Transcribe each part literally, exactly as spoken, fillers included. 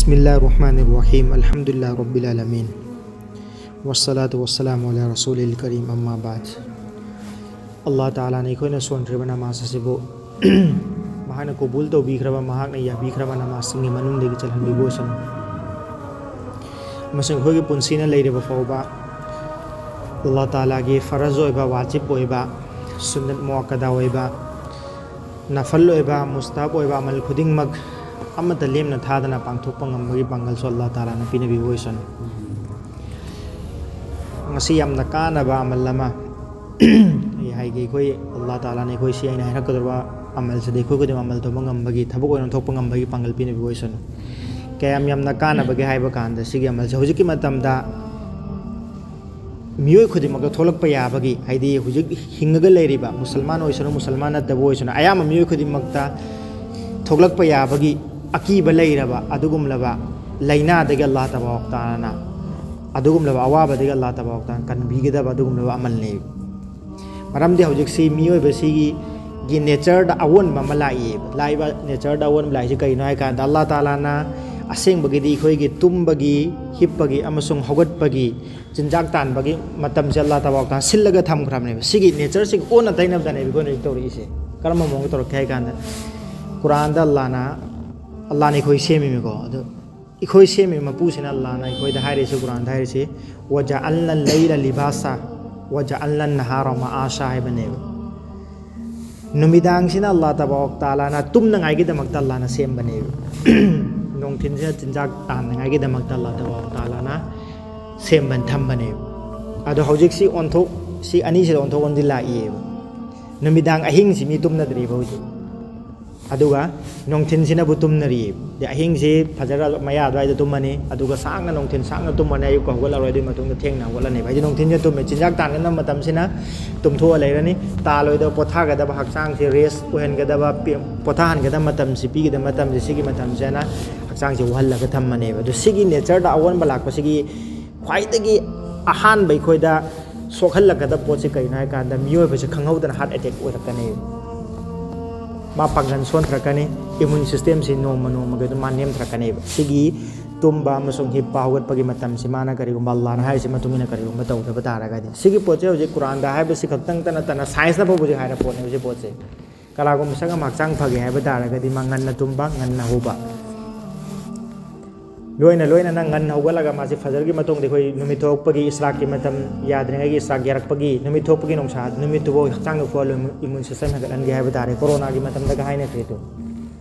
بسم الله الرحمن الرحيم. الحمد لله رب العالمين. والصلاة والسلام على رسوله الكريم. أما بعد. ꯑꯜꯂꯥꯍ ꯇꯥꯂꯥꯅ ꯑꯩꯈꯣꯏꯅ ꯁꯣꯟꯈ꯭ꯔꯤꯕ ꯅꯃꯥꯖ ꯑꯁꯤꯕꯨ ꯃꯍꯥꯛꯅ ꯀꯕꯨꯜ ꯇꯧꯕꯤꯈ꯭ꯔꯕ, ꯃꯍꯥꯛꯅ ꯌꯥꯕꯤꯈ꯭ꯔꯕ ꯅꯃꯥꯖꯁꯤꯡꯒꯤ ꯃꯅꯨꯡꯗꯒꯤ ꯆꯜꯍꯟꯕꯤꯕ ꯑꯣꯏꯁꯅꯨ꯫ ꯑꯃꯁꯨꯡ ꯑꯩꯈꯣꯏꯒꯤ ꯄꯨꯟꯁꯤꯅ ꯂꯩꯔꯤꯕ ꯐꯥꯎꯕ ꯑꯜꯂꯥꯍ ꯇꯥꯂꯥꯒꯤ ꯐꯔꯖ ꯑꯣꯏꯕ, ꯋꯥꯖꯤꯕ ꯑꯣꯏꯕ, ꯁꯨꯟꯅꯠ ꯃꯨꯑꯛꯀꯗꯥ ꯑꯣꯏꯕ, ꯅꯐꯜ ꯑꯣꯏꯕ, ꯃꯨꯁꯇꯍꯕ ꯑꯣꯏꯕ ꯑꯃꯜ ꯈꯨꯗꯤꯡꯃꯛ ꯑꯃꯠꯇ ꯂꯦꯝꯅ ꯊꯥꯗꯅ ꯄꯥꯡꯊꯣꯛꯄ ꯉꯝꯕꯒꯤ ꯄꯥꯡꯒꯜꯁꯨ ꯑꯜꯂꯥꯍ ꯇꯥꯂꯥꯅ ꯄꯤꯅꯕꯤꯕ ꯑꯣꯏꯁꯅꯨ꯫ ꯉꯁꯤ ꯌꯥꯝꯅ ꯀꯥꯟꯅꯕ ꯑꯃꯜ ꯑꯃ ꯑꯩ ꯍꯥꯏꯒꯦ꯫ ꯑꯩꯈꯣꯏ ꯑꯜꯂꯥꯍ ꯇꯥꯂꯥꯅ ꯑꯩꯈꯣꯏ ꯁꯤ ꯑꯩꯅ ꯍꯥꯏꯔꯛꯀꯗꯧꯔꯤꯕ ꯑꯃꯜꯁꯤꯗ ꯑꯩꯈꯣꯏ ꯈꯨꯗꯤꯡꯃꯛ ꯑꯃꯜ ꯇꯧꯕ ꯉꯝꯕꯒꯤ, ꯊꯕꯛ ꯑꯣꯏꯅ ꯊꯣꯛꯄ ꯉꯝꯕꯒꯤ ꯄꯥꯡꯒꯜ ꯄꯤꯅꯕꯤꯕ ꯑꯣꯏꯁꯅꯨ꯫ ꯀꯌꯥꯝ ꯌꯥꯝꯅ ꯀꯥꯟꯅꯕꯒꯦ ꯍꯥꯏꯕ ꯀꯥꯟꯗ, ꯁꯤꯒꯤ ꯑꯃꯜꯁꯦ ꯍꯧꯖꯤꯛꯀꯤ ꯃꯇꯝꯗ ꯃꯤꯑꯣꯏ ꯈꯨꯗꯤꯡꯃꯛꯇ ꯊꯣꯛꯂꯛꯄ ꯌꯥꯕꯒꯤ, ꯍꯥꯏꯗꯤ ꯍꯧꯖꯤꯛ ꯍꯤꯡꯉꯒ ꯂꯩꯔꯤꯕ ꯃꯨꯁꯜꯃꯥꯟ ꯑꯣꯏꯁꯅꯨ, ꯃꯨꯁꯜꯃꯥꯟ ꯅꯠꯇꯕ ꯑꯣꯏꯁꯅꯨ, ꯑꯌꯥꯝꯕ ꯃꯤꯑꯣꯏ ꯈꯨꯗꯤꯡꯃꯛꯇ ꯊꯣꯛꯂꯛꯄ ꯌꯥꯕꯒꯤ ꯑꯀꯤꯕ ꯂꯩꯔꯕ ꯑꯗꯨꯒꯨꯝꯂꯕ ꯂꯥꯏꯅꯥꯗꯒꯤ ꯑꯜꯂꯥꯍ ꯇꯕꯥꯔꯛ ꯇꯥꯂꯥꯅ, ꯑꯗꯨꯒꯨꯝꯂꯕ ꯑꯋꯥꯕꯗꯒꯤ ꯑꯜꯂꯥꯍ ꯇꯕꯥꯔꯛ ꯇꯥꯂꯥꯅ ꯀꯟꯕꯤꯒꯗꯕ ꯑꯗꯨꯒꯨꯝꯂꯕ ꯑꯃꯜꯅꯤ꯫ ꯃꯔꯝꯗꯤ ꯍꯧꯖꯤꯛꯁꯤ ꯃꯤꯑꯣꯏꯕꯁꯤꯒꯤ ꯒꯤ ꯅꯦꯆꯔꯗ ꯑꯑꯣꯟꯕ ꯑꯃ ꯂꯥꯛꯏꯌꯦꯕ꯫ ꯂꯥꯛꯏꯕ ꯅꯦꯆꯔꯗ ꯑꯑꯣꯟꯕ ꯂꯥꯛꯏꯁꯤ ꯀꯩꯅꯣ ꯍꯥꯏ ꯀꯥꯟꯗ, ꯑꯜꯂꯥꯍ ꯇꯥꯂꯥꯅ ꯑꯁꯦꯡꯕꯒꯤꯗꯤ ꯑꯩꯈꯣꯏꯒꯤ ꯇꯨꯝꯕꯒꯤ, ꯍꯤꯞꯄꯒꯤ ꯑꯃꯁꯨꯡ ꯍꯧꯒꯠꯄꯒꯤ, ꯆꯤꯟꯖꯥꯛ ꯇꯥꯟꯕꯒꯤ ꯃꯇꯝꯁꯦ ꯑꯜꯂꯥꯍ ꯇꯕꯥꯔꯛ ꯇꯥꯂꯥꯅ ꯁꯤꯜꯂꯒ ꯊꯝꯈ꯭ꯔꯕꯅꯦꯕ꯫ ꯁꯤꯒꯤ ꯅꯦꯆꯔꯁꯤꯒ ꯑꯣꯟꯅ ꯇꯩꯅꯕꯗꯅꯦꯕ ꯑꯩꯈꯣꯏꯅ ꯍꯧꯖꯤꯛ ꯇꯧꯔꯛꯏꯁꯦ꯫ ꯀꯔꯝꯕ ꯃꯑꯣꯡꯗ ꯇꯧꯔꯛꯀꯦ ꯍꯥꯏ ꯀꯥꯟꯗ, ꯀꯨꯔꯥꯟꯗ ꯑꯜꯂꯥꯍꯅ, ꯑꯜꯂꯥꯍꯅ ꯑꯩꯈꯣꯏ ꯁꯦꯝꯃꯤꯃꯤꯀꯣ꯫ ꯑꯗꯨ ꯑꯩꯈꯣꯏ ꯁꯦꯝꯃꯤꯕ ꯃꯄꯨꯁꯤꯅ, ꯑꯜꯂꯥꯍꯅ ꯑꯩꯈꯣꯏꯗ ꯍꯥꯏꯔꯤꯁꯤ, ꯀꯨꯔꯥꯟꯗ ꯍꯥꯏꯔꯤꯁꯤ, "وجعلنا الليل لباسا وجعلنا النهار معاشا" ꯍꯥꯏꯕꯅꯦꯕ꯫ ꯅꯨꯃꯤꯗꯥꯡꯁꯤꯅ ꯑꯜꯂꯥꯍ ꯇꯕꯥꯔꯛ ꯇꯥꯂꯥꯅ ꯇꯨꯝꯅꯉꯥꯏꯒꯤꯗꯃꯛꯇ ꯑꯜꯂꯥꯍꯅ ꯁꯦꯝꯕꯅꯦꯕ꯫ ꯅꯨꯡꯊꯤꯟꯁꯤꯅ ꯆꯤꯟꯖꯥꯛ ꯇꯥꯟꯅꯉꯥꯏꯒꯤꯗꯃꯛꯇ ꯑꯜꯂꯥꯍ ꯇꯕꯥꯔꯛ ꯇꯥꯂꯥꯅ ꯁꯦꯝꯕꯅ ꯊꯝꯕꯅꯦꯕ꯫ ꯑꯗꯣ ꯍꯧꯖꯤꯛꯁꯤ ꯑꯣꯟꯊꯣꯛ, ꯁꯤ ꯑꯅꯤꯁꯤꯗ ꯑꯣꯟꯊꯣꯛ ꯑꯣꯟꯁꯤꯟ ꯂꯥꯛꯏꯌꯦꯕ꯫ ꯅꯨꯃꯤꯗꯥꯡ ꯑꯍꯤꯡꯁꯤ ꯃꯤ ꯇꯨꯝꯅꯗ꯭ꯔꯤꯕ ꯍꯧꯖꯤꯛ꯫ ꯑꯗꯨꯒ ꯅꯨꯡꯊꯤꯟꯁꯤꯅꯕꯨ ꯇꯨꯝꯅꯔꯤ꯫ ꯑꯗꯩ ꯑꯍꯤꯡꯁꯤ ꯐꯖꯔ ꯃꯌꯥ ꯑꯗꯨꯋꯥꯏꯗ ꯇꯨꯝꯃꯅꯤ, ꯑꯗꯨꯒ ꯁꯥꯡꯅ, ꯅꯨꯡꯊꯤꯟ ꯁꯥꯡꯅ ꯇꯨꯝꯃꯅꯤ, ꯑꯌꯨꯛꯀ ꯍꯧꯒꯠꯂꯔꯣꯏ꯫ ꯑꯗꯨꯒꯤ ꯃꯇꯨꯡꯗ ꯊꯦꯡꯅ ꯍꯧꯒꯠꯂꯅꯦꯕ꯫ ꯍꯥꯏꯗꯤ ꯅꯨꯡꯊꯤꯟꯁꯤꯗ ꯇꯨꯝꯃꯦ, ꯆꯤꯟꯖꯥꯛ ꯇꯥꯟꯒꯗꯕ ꯃꯇꯝꯁꯤꯅ ꯇꯨꯝꯊꯣꯛꯑ ꯂꯩꯔꯅꯤ, ꯇꯥꯜꯂꯣꯏꯗꯕ, ꯄꯣꯊꯥꯒꯗꯕ ꯍꯛꯆꯥꯡꯁꯤ ꯔꯦꯁ ꯑꯣꯏꯍꯟꯒꯗꯕ, ꯄꯤ-, ꯄꯣꯊꯥꯍꯟꯒꯗꯕ ꯃꯇꯝꯁꯤ ꯄꯤꯒꯗꯕ ꯃꯇꯝꯁꯤ, ꯁꯤꯒꯤ ꯃꯇꯝꯁꯤꯅ ꯍꯛꯆꯥꯡꯁꯤ ꯋꯥꯍꯜꯂꯒ ꯊꯝꯃꯅꯦꯕ꯫ ꯑꯗꯣ ꯁꯤꯒꯤ ꯅꯦꯆꯔꯗ ꯑꯑꯣꯟꯕ ꯂꯥꯛꯄꯁꯤꯒꯤ ꯈ꯭ꯋꯥꯏꯗꯒꯤ ꯑꯍꯥꯟꯕ ꯑꯩꯈꯣꯏꯗ ꯁꯣꯛꯍꯜꯂꯛꯀꯗꯕ ꯄꯣꯠꯁꯤ ꯀꯩꯅꯣ ꯍꯥꯏ ꯀꯥꯟꯗ, ꯃꯤꯑꯣꯏꯕꯁꯦ ꯈꯪꯍꯧꯗꯅ ꯍꯥꯔꯠ ꯑꯦꯇꯦꯛ ꯑꯣꯏꯔꯛꯀꯅꯦꯕ꯫ ꯃꯥ ꯄꯥꯡꯒꯜ ꯁꯣꯟꯊꯔꯛꯀꯅꯤ, immune systemꯁꯤ ꯅꯣꯡꯃ ꯅꯣꯡꯃꯒꯤ ꯑꯗꯨꯝ ꯃꯥ ꯅꯦꯝꯊꯔꯛꯀꯅꯦꯕ꯫ ꯁꯤꯒꯤ ꯇꯨꯝꯕ ꯑꯃꯁꯨꯡ ꯍꯤꯞꯄ, ꯍꯧꯒꯠꯄꯒꯤ ꯃꯇꯝꯁꯤ ꯃꯥꯅ ꯀꯔꯤꯒꯨꯝꯕ ꯑꯜꯂꯥꯅ ꯍꯥꯏꯔꯤꯁꯤ ꯃꯇꯨꯡ ꯏꯟꯅ ꯀꯔꯤꯒꯨꯝꯕ ꯇꯧꯗꯕ ꯇꯥꯔꯒꯗꯤ, ꯁꯤꯒꯤ ꯄꯣꯠꯁꯦ ꯍꯧꯖꯤꯛ ꯀꯨꯔꯥꯟꯗ ꯍꯥꯏꯕꯁꯤ ꯈꯛꯇꯪꯇ ꯅꯠꯇꯅ scienceꯅ ꯐꯥꯎꯕ ꯍꯧꯖꯤꯛ ꯍꯥꯏꯔ ꯄꯣꯠꯅꯦ ꯍꯧꯖꯤꯛ ꯄꯣꯠꯁꯦ꯫ ꯀꯅꯥꯒꯨꯝꯕ ꯁꯛ ꯑꯃ ꯍꯛꯆꯥꯡ ꯐꯒꯦ ꯍꯥꯏꯕ ꯇꯥꯔꯒꯗꯤ ꯃꯥ ꯉꯟꯅ ꯇꯨꯝꯕ, ꯉꯟꯅ ꯍꯧꯕ, ꯂꯣꯏꯅ ꯂꯣꯏꯅꯅ ꯉꯟꯅ ꯍꯧꯒꯠꯂꯒ ꯃꯥꯁꯤ ꯐꯖꯔꯒꯤ ꯃꯇꯨꯡꯗ ꯑꯩꯈꯣꯏ ꯅꯨꯃꯤꯠ ꯊꯣꯛꯄꯒꯤ ꯏꯁ꯭ꯔꯥꯛꯀꯤ ꯃꯇꯝ ꯌꯥꯗ꯭ꯔꯤꯉꯩꯒꯤ ꯏꯁ꯭ꯔꯥꯛ ꯌꯥꯔꯛꯄꯒꯤ ꯅꯨꯃꯤꯠ ꯊꯣꯛꯄꯒꯤ ꯅꯨꯡꯁꯥ, ꯅꯨꯃꯤꯠꯇꯨꯐꯥꯎ ꯍꯛꯆꯥꯡꯗ ꯐꯨꯍꯜꯂꯣꯏ, immune system ꯍꯦꯟꯒꯠꯍꯟꯒꯦ ꯍꯥꯏꯕ ꯇꯥꯔꯦ꯫ ꯀꯣꯔꯣꯅꯥꯒꯤ ꯃꯇꯝꯗꯒ ꯍꯥꯏꯅꯈ꯭ꯔꯦ ꯑꯗꯨ꯫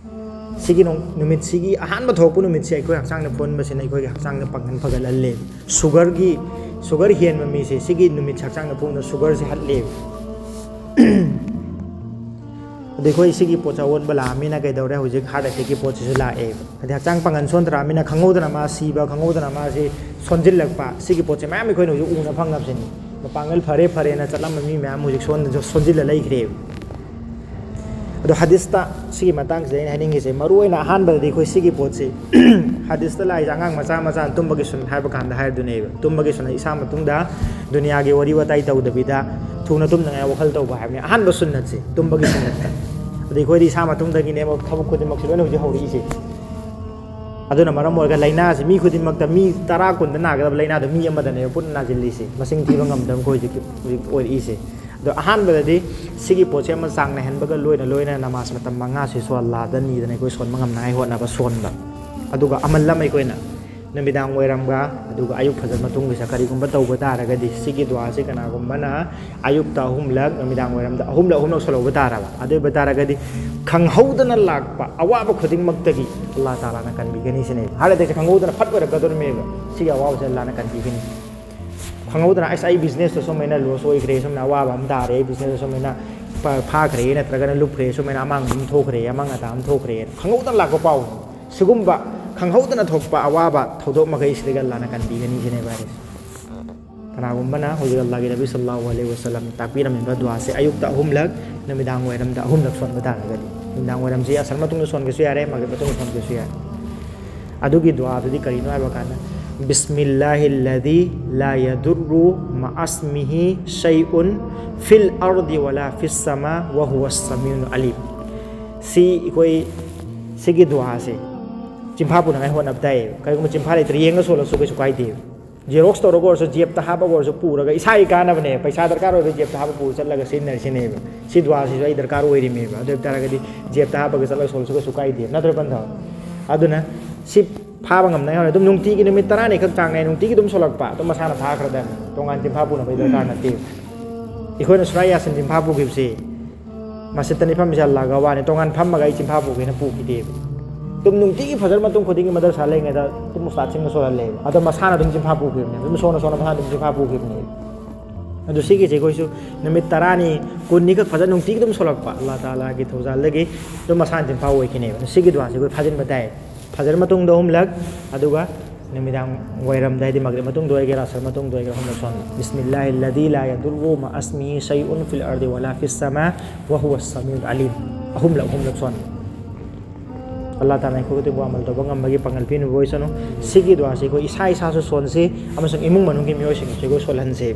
ꯁꯤꯒꯤ ꯅꯣꯡ-, ꯅꯨꯃꯤꯠꯁꯤꯒꯤ ꯑꯍꯥꯟꯕ ꯊꯣꯛꯂꯛꯄ ꯅꯨꯃꯤꯠꯁꯦ ꯑꯩꯈꯣꯏ ꯍꯛꯆꯥꯡꯗ ꯐꯨꯍꯟꯕꯁꯤꯅ ꯑꯩꯈꯣꯏꯒꯤ ꯍꯛꯆꯥꯡꯗ ꯄꯥꯡꯒꯜ ꯐꯒꯠꯍꯜꯂꯦ꯫ ꯁꯨꯒꯔꯒꯤ, ꯁꯨꯒꯔ ꯍꯦꯟꯕ ꯃꯤꯁꯦ ꯁꯤꯒꯤ ꯅꯨꯃꯤꯠꯁꯦ ꯍꯛꯆꯥꯡꯗ ꯐꯨꯕꯅ ꯁꯨꯒꯔꯁꯦ ꯍꯠꯂꯦꯕ꯫ ꯑꯗꯩ ꯑꯩꯈꯣꯏ ꯁꯤꯒꯤ ꯄꯣꯠꯁꯦ ꯑꯑꯣꯟꯕ ꯂꯥꯛꯑꯃꯤꯅ ꯀꯩꯗꯧꯔꯦ, ꯍꯧꯖꯤꯛ heart attackꯀꯤ ꯄꯣꯠꯁꯤꯁꯨ ꯂꯥꯛꯑꯦꯕ꯫ ꯍꯥꯏꯗꯤ ꯍꯛꯆꯥꯡ ꯄꯥꯡꯒꯜ ꯁꯣꯟꯊꯔꯛꯑꯃꯤꯅ ꯈꯪꯍꯧꯗꯅ ꯃꯥ ꯁꯤꯕ, ꯈꯪꯍꯧꯗꯅ ꯃꯥꯁꯤ ꯁꯣꯟꯖꯤꯜꯂꯛꯄ, ꯁꯤꯒꯤ ꯄꯣꯠꯁꯦ ꯃꯌꯥꯝ ꯑꯩꯈꯣꯏꯅ ꯍꯧꯖꯤꯛ ꯎꯅ ꯐꯪꯉꯕꯁꯤꯅꯤ꯫ ꯃꯄꯥꯡꯒꯜ ꯐꯔꯦ ꯐꯔꯦꯅ ꯆꯠꯂꯝꯕ ꯃꯤ ꯃꯌꯥꯝ ꯍꯧꯖꯤꯛ ꯁꯣꯟ-, ꯁꯣꯟꯖꯤꯜꯂ ꯂꯩꯈ꯭ꯔꯦꯕ꯫ ꯑꯗꯣ ꯍꯗꯤꯁꯇ ꯁꯤꯒꯤ ꯃꯇꯥꯡꯁꯤꯗ ꯑꯩꯅ ꯍꯥꯏꯅꯤꯡꯉꯤꯁꯦ, ꯃꯔꯨꯑꯣꯏꯅ ꯑꯍꯥꯟꯕꯗꯗꯤ ꯑꯩꯈꯣꯏ ꯁꯤꯒꯤ ꯄꯣꯠꯁꯤ ꯍꯗꯤꯁꯇ ꯂꯥꯛꯏꯁꯦ ꯑꯉꯥꯡ ꯃꯆꯥ ꯃꯆꯥꯅ ꯇꯨꯝꯕꯒꯤ ꯁꯨꯟꯅꯠ ꯍꯥꯏꯕ ꯀꯥꯟꯗ ꯍꯥꯏꯔꯗꯨꯅꯦꯕ꯫ ꯇꯨꯝꯕꯒꯤ ꯁꯨꯟꯅꯠ ꯏꯁꯥ ꯃꯇꯨꯡꯗ ꯗꯨꯅꯤꯌꯥꯒꯤ ꯋꯥꯔꯤ ꯋꯥꯇꯥꯏ ꯇꯧꯗꯕꯤꯗ ꯊꯨꯅ ꯇꯨꯝꯅꯉꯥꯏ ꯋꯥꯈꯜ ꯇꯧꯕ ꯍꯥꯏꯕꯅꯤ ꯑꯍꯥꯟꯕ ꯁꯨꯟꯅꯠꯁꯦ, ꯇꯨꯝꯕꯒꯤ ꯁꯨꯟꯅꯠꯇ꯫ ꯑꯗꯩ ꯑꯩꯈꯣꯏꯗꯤ ꯏꯁꯥ ꯃꯇꯨꯡꯗꯒꯤꯅꯦꯕ ꯊꯕꯛ ꯈꯨꯗꯤꯡꯃꯛꯁꯦ ꯂꯣꯏꯅ ꯍꯧꯖꯤꯛ ꯍꯧꯔꯛꯏꯁꯦ꯫ ꯑꯗꯨꯅ ꯃꯔꯝ ꯑꯣꯏꯔꯒ ꯂꯥꯏꯅꯥꯁꯤ ꯃꯤ ꯈꯨꯗꯤꯡꯃꯛꯇ, ꯃꯤ ꯇꯔꯥ ꯀꯨꯟꯗ ꯅꯥꯒꯗꯕ ꯂꯥꯏꯅꯥꯗꯣ ꯃꯤ ꯑꯃꯗꯅꯦꯕ ꯄꯨꯟꯅ ꯅꯥꯁꯤꯜꯂꯤꯁꯦ, ꯃꯁꯤꯡ ꯊꯤꯕ ꯉꯝꯗꯕ ꯑꯩꯈꯣꯏ ꯍꯧꯖꯤꯛ ꯍꯧꯖꯤꯛ ꯑꯣꯏꯔꯛꯏꯁꯦ꯫ ꯑꯗꯣ ꯑꯍꯥꯟꯕꯗꯗꯤ ꯁꯤꯒꯤ ꯄꯣꯠꯁꯦ ꯑꯃ ꯆꯥꯡ ꯅꯥꯏꯍꯟꯕꯒ ꯂꯣꯏꯅ ꯂꯣꯏꯅꯅ ꯅꯃꯥꯖ ꯃꯇꯝ ꯃꯉꯥꯁꯤꯁꯨ ꯑꯜꯂꯥꯗ ꯅꯤꯗꯅ ꯑꯩꯈꯣꯏ ꯁꯣꯟꯕ ꯉꯝꯅꯉꯥꯏ ꯍꯣꯠꯅꯕ ꯁꯣꯟꯕ꯫ ꯑꯗꯨꯒ ꯑꯃꯜ ꯑꯃ ꯑꯩꯈꯣꯏꯅ ꯅꯨꯃꯤꯗꯥꯡ ꯋꯥꯏꯔꯝꯒ ꯑꯗꯨꯒ ꯑꯌꯨꯛ ꯐꯖ ꯃꯇꯨꯡꯒꯤꯁꯦ ꯀꯔꯤꯒꯨꯝꯕ ꯇꯧꯕ ꯇꯥꯔꯒꯗꯤ ꯁꯤꯒꯤ ꯗꯨꯋꯥꯁꯤ ꯀꯅꯥꯒꯨꯝꯕꯅ ꯑꯌꯨꯛꯇ ꯑꯍꯨꯝꯂꯛ, ꯅꯨꯃꯤꯗꯥꯡ ꯋꯥꯏꯔꯝꯗ ꯑꯍꯨꯝꯂꯛ, ꯑꯍꯨꯝꯂꯛ ꯁꯣꯜꯍꯧꯕ ꯇꯥꯔꯕ, ꯑꯗꯨ ꯑꯣꯏꯕ ꯇꯥꯔꯒꯗꯤ ꯈꯪꯍꯧꯗꯅ ꯂꯥꯛꯄ ꯑꯋꯥꯕ ꯈꯨꯗꯤꯡꯃꯛꯇꯒꯤ ꯑꯜꯂꯥ ꯇꯥꯂꯥꯅ ꯀꯟꯕꯤꯒꯅꯤ ꯁꯤꯅꯦꯕ꯫ Heart attackꯁꯦ ꯈꯪꯍꯧꯗꯅ ꯐꯠ ꯑꯣꯏꯔꯛꯀꯗꯧꯔꯤꯃꯦꯕ꯫ ꯁꯤꯒꯤ ꯑꯋꯥꯕꯁꯦ ꯑꯜꯂꯥꯅ ꯀꯟꯕꯤꯒꯅꯤ꯫ ꯈꯪꯍꯧꯗꯅ ꯑꯁ ꯑꯩ businessꯇ ꯁꯨꯃꯥꯏꯅ loss ꯑꯣꯏꯈ꯭ꯔꯦ, ꯁꯨꯃꯥꯏꯅ ꯑꯋꯥꯕ ꯑꯃ ꯇꯥꯔꯦ, ꯑꯩ businessꯇ ꯁꯨꯃꯥꯏꯅ ꯐꯥꯈ꯭ꯔꯦ ꯅꯠꯇ꯭ꯔꯒꯅ ꯂꯨꯞꯈ꯭ꯔꯦ, ꯁꯨꯃꯥꯏꯅ ꯑꯃꯥꯡꯕ ꯑꯃ ꯊꯣꯛꯈ꯭ꯔꯦ, ꯑꯃꯥꯡ ꯑꯇꯥ ꯑꯃ ꯊꯣꯛꯈ꯭ꯔꯦ, ꯈꯪꯍꯧꯗꯅ ꯂꯥꯛꯄ ꯄꯥꯎ꯫ ꯁꯤꯒꯨꯝꯕ ꯈꯪꯍꯧꯗꯅ ꯊꯣꯛꯄ ꯑꯋꯥꯕ ꯊꯧꯗꯣꯛ ꯃꯈꯩꯁꯤꯗꯒꯤ ꯑꯜꯂꯥꯅ ꯀꯟꯕꯤꯒꯅꯤ ꯁꯤꯅꯦꯕ ꯍꯥꯏꯔꯤꯁꯦ꯫ ꯀꯅꯥꯒꯨꯝꯕꯅ ꯍꯧꯖꯤꯛ ꯑꯜꯂꯥꯒꯤ ꯅꯕꯤ ꯁꯜꯂꯜꯂꯥꯍꯨ ꯑꯂꯩꯍꯤ ꯋꯥꯁꯜꯂꯝ ꯇꯥꯛꯄꯤꯔꯝꯃꯤꯕ ꯗꯨꯋꯥꯁꯦ ꯑꯌꯨꯛꯇ ꯑꯍꯨꯝꯂꯛ, ꯅꯨꯃꯤꯗꯥꯡ ꯋꯥꯏꯔꯝꯗ ꯑꯍꯨꯝꯂꯛ ꯁꯣꯟꯕ ꯇꯥꯔꯒꯗꯤ, ꯅꯨꯃꯤꯗꯥꯡ ꯋꯥꯏꯔꯝꯁꯤ ꯑꯁꯔ ꯃꯇꯨꯡꯗ ꯁꯣꯟꯒꯦꯁꯨ ꯌꯥꯔꯦ, ꯃꯒꯔꯤꯕ ꯃꯇꯨꯡꯗ ꯁꯣꯟꯒꯦꯁꯨ ꯌꯥꯔꯦ꯫ ꯑꯗꯨꯒꯤ ꯗꯨꯋꯥꯗꯨꯗꯤ ꯀꯔꯤꯅꯣ ꯍꯥꯏꯕ ꯀꯥꯟꯗ, "ꯕꯤꯁꯃꯤꯜꯂꯥꯍꯤꯜꯂꯗꯤ ꯂꯥ ꯌꯗꯨꯔꯔꯨ ꯃꯑꯁꯃꯤꯍꯤ ꯁꯩꯎꯟ ꯐꯤꯜ ꯑꯔꯗꯤ ꯋꯂꯥ ꯐꯤꯁ ꯁꯃꯥ ꯋꯍꯨꯋ ꯁꯃꯤꯎꯟ ꯑꯂꯤꯝ"꯫ ꯁꯤ ꯑꯩꯈꯣꯏ ꯁꯤꯒꯤ ꯗꯨꯋꯥꯁꯦ ꯆꯤꯟꯐꯥ ꯄꯨꯅꯉꯥꯏ ꯍꯣꯠꯅꯕ ꯇꯥꯏꯌꯦꯕ꯫ ꯀꯔꯤꯒꯨꯝꯕ ꯆꯤꯟꯐꯥ ꯂꯩꯇ꯭ꯔꯦ, ꯌꯦꯡꯉ ꯁꯣꯜꯂꯁꯨ ꯀꯩꯁꯨ ꯀꯥꯏꯗꯦꯕ꯫ ꯖꯦꯔꯣꯛꯁ ꯇꯧꯔꯒ ꯑꯣꯏꯔꯁꯨ, ꯖꯦꯞꯇ ꯍꯥꯞꯄꯒ ꯑꯣꯏꯔꯁꯨ, ꯄꯨꯔꯒ ꯏꯁꯥꯒꯤ ꯀꯥꯟꯅꯕꯅꯦ꯫ ꯄꯩꯁꯥ ꯗꯔꯀꯥꯔ ꯑꯣꯏꯕ ꯖꯦꯞꯇ ꯍꯥꯞꯄ ꯄꯨꯔ ꯆꯠꯂꯒ ꯁꯤꯖꯤꯟꯅꯔꯤꯁꯤꯅꯦꯕ꯫ ꯁꯤ ꯗꯨꯋꯥꯁꯤꯁꯨ ꯑꯩ ꯗꯔꯀꯥꯔ ꯑꯣꯏꯔꯤꯃꯦꯕ꯫ ꯑꯗꯨ ꯑꯣꯏꯕ ꯇꯥꯔꯒꯗꯤ ꯖꯦꯞꯇ ꯍꯥꯞꯄꯒ ꯆꯠꯂꯒ ꯁꯣꯜꯂꯁꯨ ꯀꯩꯁꯨ ꯀꯥꯏꯗꯦꯕ, ꯅꯠꯇ꯭ꯔ ꯄꯟꯊꯧ? ꯑꯗꯨꯅ ꯁꯤ ꯐꯥꯕ ꯉꯝꯅꯉꯥꯏ ꯍꯣꯠꯅ ꯑꯗꯨꯝ ꯅꯨꯡꯇꯤꯒꯤ ꯅꯨꯃꯤꯠ ꯇꯔꯥꯅꯤ ꯈꯛ ꯆꯥꯡ ꯅꯥꯏ ꯅꯨꯡꯇꯤꯒꯤ ꯑꯗꯨꯝ ꯁꯣꯜꯂꯛꯄ, ꯑꯗꯨꯝ ꯃꯁꯥꯅ ꯐꯥꯈ꯭ꯔꯗꯕꯅꯤ꯫ ꯇꯣꯉꯥꯟ ꯆꯤꯟꯐꯥ ꯄꯨꯅꯕꯒꯤ ꯗꯔꯀꯥꯔ ꯅꯠꯇꯦꯕ꯫ ꯑꯩꯈꯣꯏꯅ ꯁꯨꯔꯥ ꯌꯥꯁꯤꯟ ꯆꯤꯟꯐꯥ ꯄꯨꯈꯤꯕꯁꯤ ꯃꯁꯖꯤꯠꯇꯅꯤ ꯐꯝꯃꯤꯁꯦ ꯑꯜꯂꯥꯍꯒ ꯋꯥꯅꯤ, ꯇꯣꯉꯥꯟ ꯐꯝꯃꯒ ꯑꯩ ꯆꯤꯟꯐꯥ ꯄꯨꯒꯦꯅ ꯄꯨꯈꯤꯗꯦꯕ꯫ ꯑꯗꯨꯝ ꯅꯨꯡꯇꯤꯒꯤ ꯐꯖꯔ ꯃꯇꯨꯡ ꯈꯨꯗꯤꯡꯒꯤ ꯃꯗꯔꯁꯥ ꯂꯩꯉꯩꯗ ꯑꯗꯨꯝ ꯎꯁꯇꯥꯗꯁꯤꯡꯅ ꯁꯣꯜꯍꯜꯂꯦꯕ꯫ ꯑꯗꯣ ꯃꯁꯥꯅ ꯑꯗꯨꯝ ꯆꯤꯟꯐꯥ ꯄꯨꯈꯤꯕꯅꯦꯕ, ꯑꯗꯨꯝ ꯁꯣꯟꯅ ꯁꯣꯟꯅ ꯃꯁꯥꯅ ꯑꯗꯨꯝ ꯆꯤꯟꯐꯥ ꯄꯨꯈꯤꯕꯅꯦꯕ꯫ ꯑꯗꯨ ꯁꯤꯒꯤꯁꯦ ꯑꯩꯈꯣꯏꯁꯨ ꯅꯨꯃꯤꯠ ꯇꯔꯥꯅꯤ, ꯀꯨꯟꯅꯤ ꯈꯛ ꯐꯖꯅ ꯅꯨꯡꯇꯤꯒꯤ ꯑꯗꯨꯝ ꯁꯣꯜꯂꯛꯄ, ꯑꯜꯂꯥꯍ ꯇꯥꯂꯥꯒꯤ ꯊꯧꯖꯥꯜꯗꯒꯤ ꯑꯗꯨꯝ ꯃꯁꯥꯅ ꯆꯤꯟꯐꯥ ꯑꯣꯏꯈꯤꯅꯦꯕ꯫ ꯑꯗꯨ ꯁꯤꯒꯤ ꯗꯨꯋꯥꯁꯦ ꯑꯩꯈꯣꯏ ꯐꯥꯖꯤꯟꯕ ꯇꯥꯏ꯫ ꯐꯖꯔ ꯃꯇꯨꯡꯗ ꯑꯍꯨꯝꯂꯛ, ꯑꯗꯨꯒ ꯅꯨꯃꯤꯗꯥꯡ ꯋꯥꯏꯔꯝꯗ, ꯍꯥꯏꯗꯤ ꯃꯒꯔꯤꯕ ꯃꯇꯨꯡꯗ ꯑꯣꯏꯒꯦꯔꯥ, ꯑꯁꯔ ꯃꯇꯨꯡꯗ ꯑꯣꯏꯒꯦꯔꯥ, ꯑꯍꯨꯝꯂꯛ ꯁꯣꯟꯕ꯫ ꯕꯤꯁꯃꯤꯜꯂꯥꯍꯤ ꯑꯜꯂꯗꯤ ꯂꯥ ꯌꯗꯨꯔꯔꯨ ꯃꯥ ꯑꯁꯃꯤꯍꯤ ꯁꯩꯎꯟ ꯐꯤꯜ ꯑꯔꯗꯤ ꯋꯥꯂꯥ ꯐꯤꯁ ꯁꯃꯥ ꯋꯍꯨꯋ ꯁꯃꯤꯎꯜ ꯑꯂꯤꯝ꯫ ꯑꯍꯨꯝꯂꯛ, ꯑꯍꯨꯝꯂꯛ ꯁꯣꯟꯕ꯫ ꯑꯜꯂꯥꯍ ꯇꯥꯂꯥ ꯑꯩꯈꯣꯏ ꯈꯨꯗꯤꯡꯕꯨ ꯑꯃꯜ ꯇꯧꯕ ꯉꯝꯕꯒꯤ ꯄꯥꯡꯒꯜ ꯄꯤꯅꯕ ꯑꯣꯏꯁꯅꯨ꯫ ꯁꯤꯒꯤ ꯗꯨꯋꯥꯁꯤ ꯑꯩꯈꯣꯏ ꯏꯁꯥ ꯏꯁꯥꯁꯨ ꯁꯣꯟꯁꯤ ꯑꯃꯁꯨꯡ ꯏꯃꯨꯡ ꯃꯅꯨꯡꯒꯤ ꯃꯤꯑꯣꯏꯁꯤꯡꯁꯨ ꯑꯩꯈꯣꯏ ꯁꯣꯜꯍꯟꯁꯤ꯫